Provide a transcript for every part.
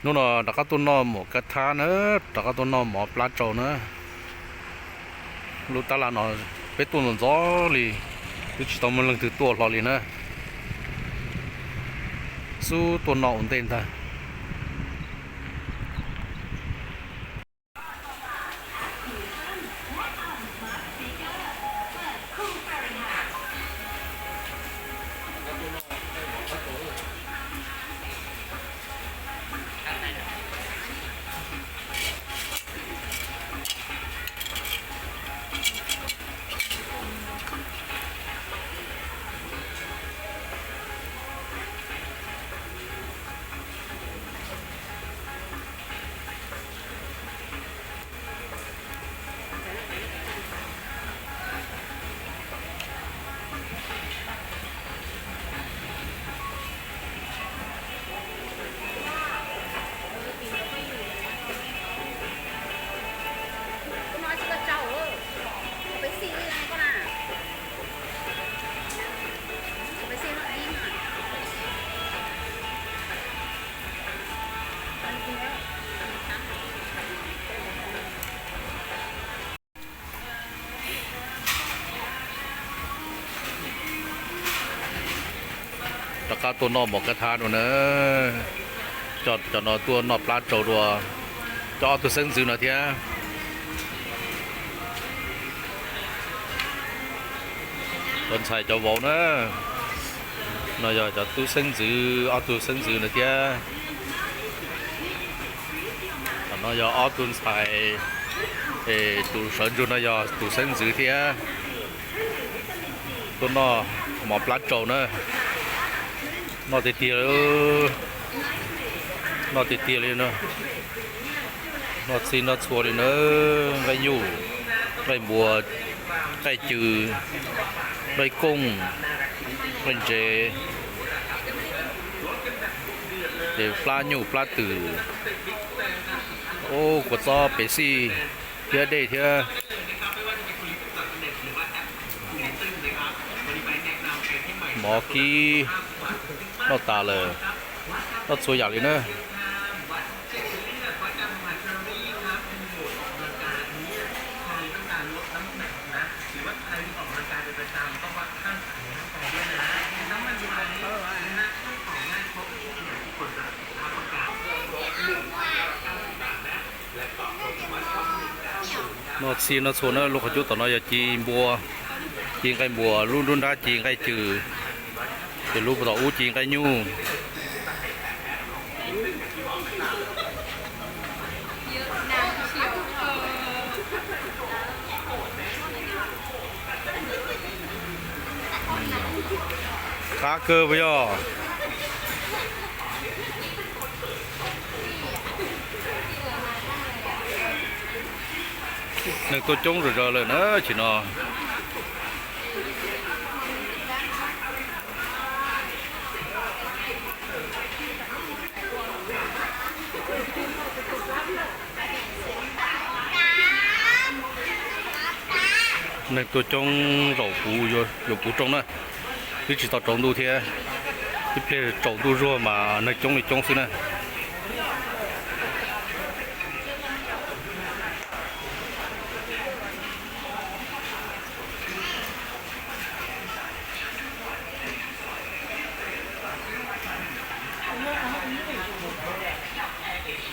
Hnub no rov qab tuaj noj mov kab thab na, rov qab tuaj noj mov plab tsau na. Lub tab laj no peb tuaj ntxov ntxov li, twb tsis tau muaj leej twg tuaj hlo li na. Xub tuaj noj ua ntej ntag. Rov qab tuaj noj mov kab thab dua na. Coj cov no tuaj noj plab tsau dua, cov ob tug xeeb ntxwv no thiab. Cov ntxhais cov vauv na, no yog cov tub xeeb ntxwv, ob tug xeeb ntxwv no thiab. Qhov no yog ob tug ntxhais, es tus sawv ntsug no yog tus xeeb ntxwv thiab. Tuaj noj mov plab tsau na. Noj tiag tiag, noj tiag tiag li no. Noj txhij noj txhua li na, nqaij nyuj, nqaij npua, nqaij cws, nqaij kooj, nqaij ntsev, ces plab nyuj plab twm, ub, kua txob pes xij thiab dej thiab. Mov kib noj tas lawm, noj txhua yam li na. Noj txhij noj txhua na, lub qhov cub tom no yog ci npua, ci nqaij npua, lub nruab nrab ci nqaij cws, ces lub puag tom ub ci nqaij nyuj. Qab kawg puas yog? Neeg tuaj coob zom zaws lawm na, tsis no. Neeg tuaj coob zaum puv, yuav puv rooj na. Twb tsis tau tsaus ntuj thiab, ib pliag tsaus ntuj zuag mas neeg coob li coob xwb na.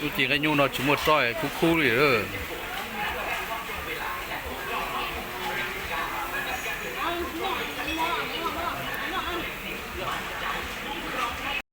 Lub ci nqaij nyuj no tsis muaj tsob, kub kub li lawm.